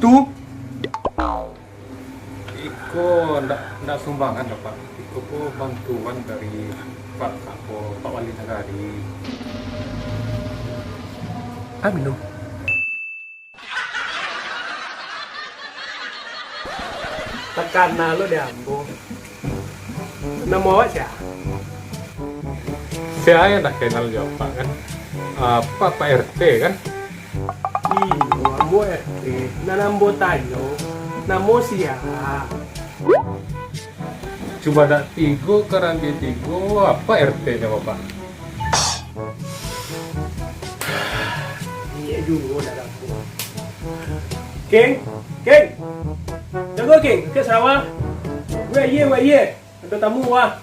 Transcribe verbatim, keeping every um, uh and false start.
Tu. Iko ndak, ndak sumbangan doh, Pak. Iko ko bantuan dari Pak, apo, Pak Wali Nagari. Ah, minum. Takana lo di ambo. Namo awak sia? Sia yang tak kenal jo Pak kan? Apa, Pak R T kan? Iyo, ambo R T. Nan ambo tanyo, namo sia? Cubadak tigo karambia tigo, apa R T-nyo, Bapak? Iyo juo lah, Bapak. King, King. Jago, King. Ke sawah. Weh, iye, weh, iye. Ado tamu, wah.